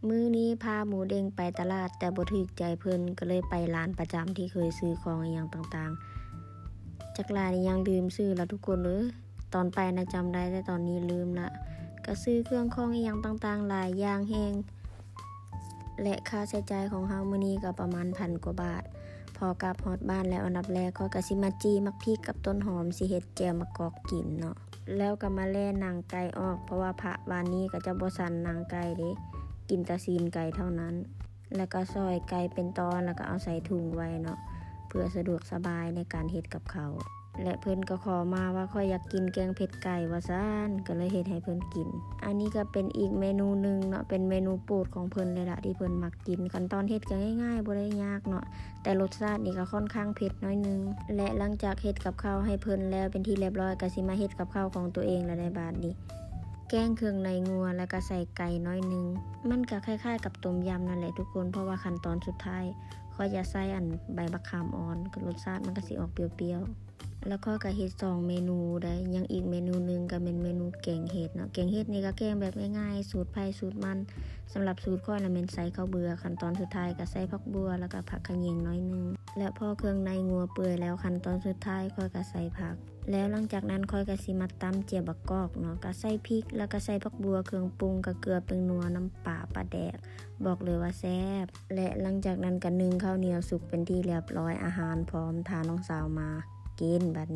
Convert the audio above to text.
ມື້ນີ້ພາໝູເດ້ງໄປຕະຫຼາດ ແຕ່ບໍ່ຖືກໃຈເພິ່ນ ກໍເລີຍໄປຮ້ານປະຈຳທີ່ເຄີຍຊື້ຂອງອີ່ຫຍັງຕ່າງໆ. ຈັກຫຼາຍນີ້ຍັງລືມຊື່ລະທຸກຄົນເອີຍ. ຕອນໄປນະຈຳໄດ້ ແຕ່ຕອນນີ້ລືມລະ. ກໍຊື້ເຄື່ອງຂອງອີ່ຫຍັງຕ່າງໆຫຼາຍຢ່າງແຮງ ແລະ ຄ່າໃຊ້ຈ່າຍຂອງເຮົາມື້ນີ້ກໍປະມານພັນກວ່າບາດ. ພໍກັບຮອດບ້ານແລ້ວ ອັນດັບແລກຂ້ອຍກໍຊິມາຈີ່ໝາກພິກກັບຕົ້ນຫອມ ຊິເຮັດແຈ່ວໝາກກອກກິນເນາະ. ແລ້ວກໍມາແລ່ໜັງໄກ່ອອກ ເພາະວ່າພະບ້ານນີ້ເຂົາເຈົ້າບໍ່ສັນໜັງໄກ່ເດ້ ກິນແຕ່ຊີ້ນໄກ່ເທົ່ານັ້ນ. ແລ້ວກໍຊອຍໄກ່ເປັນຕອນ ແລ້ວກໍເອົາໃສ່ຖົງໄວ້ເນາະ ເພື່ອສະດວກສະບາຍໃນການເຮັດກັບເຂົ້າ. ແລະ ເພິ່ນກໍຂໍມາວ່າ ຂ້ອຍຢາກກິນແກງເຜັດໄກ່ ວ່າຊັ້ນ ກໍເລີຍເຮັດໃຫ້ເພິ່ນກິນ. ອັນນີ້ກໍເປັນອີກເມນູໜຶ່ງເນາະ ເປັນເມນູໂປດຂອງເພິ່ນເລີຍລະ ທີ່ເພິ່ນມັກກິນ. ຂັ້ນຕອນເຮັດກໍງ່າຍໆ ບໍ່ໄດ້ຍາກເນາະ ແຕ່ລົດຊາດນີ້ກໍຄ່ອນຂ້າງເຜັດໜ້ອຍໜຶ່ງ. ແລະ ຫຼັງຈາກເຮັດກັບເຂົ້າໃຫ້ເພິ່ນແລ້ວເປັນທີ່ລຽບຮ້ອຍ ກໍຊິມາເຮັດກັບເຂົ້າຂອງຕົວເອງລະໃນບາດນີ້. ແກງເຄື່ອງໃນງົວ ແລ້ວກໍໃສ່ໄກ່ໜ້ອຍໜຶ່ງ ມັນກໍຄ້າຍໆກັບຕົ້ມຢຳນັ້ນແຫຼະທຸກຄົນ ເພາະວ່າຂັ້ນຕອນສຸດທ້າຍ ຂ້ອຍຈະໃສ່ອັນໃບບັກຂາມອ່ອນ ກໍລົດຊາດມັນກໍຊິອອກປ່ຽວໆ. ແລ້ວຂ້ອຍກໍເຮັດສອງເມນູໄດ໋ ຍັງອີກເມນູໜຶ່ງກໍແມ່ນເມນູແກງເຫັດເນາະ. ແກງເຫັດນີ້ກໍແກງແບບງ່າຍໆ ສູດໃຜສູດມັນ. ສຳລັບສູດຂ້ອຍນະແມ່ນໃສ່ເຂົ້າເບືອ. ຂັ້ນຕອນສຸດທ້າຍກໍໃສ່ຜັກບົ່ວ ແລ້ວກໍຜັກຂະແຍງໜ້ອຍໜຶ່ງ. ແລະ ພໍເຄື່ອງໃນງົວເປື່ອຍແລ້ວ ຂັ້ນຕອນສຸດທ້າຍຂ້ອຍກໍໃສ່ຜັກ. ແລ້ວຫຼັງຈາກນັ້ນຂ້ອຍກໍຊິມາຕຳຈຽວບັກກອກເນາະ ກໍໃສ່ພິກ ແລ້ວກໍໃສ່ຜັກບົ່ວ ເຄື່ອງປຸງ ກໍເກືອ ແປ້ງນົວ ນ້ຳປາ ປາແດກ ບອກເລີຍວ່າແຊບ. ແລະ ຫຼັງຈາກນັ້ນກໍໜຶ້ງເຂົ້າໜຽວສຸກເປັນທີ່ລຽບຮ້ອຍ ອາຫານພ້ອມ ຖ້ານ້ອງສາວມາກິນບາດນີ້.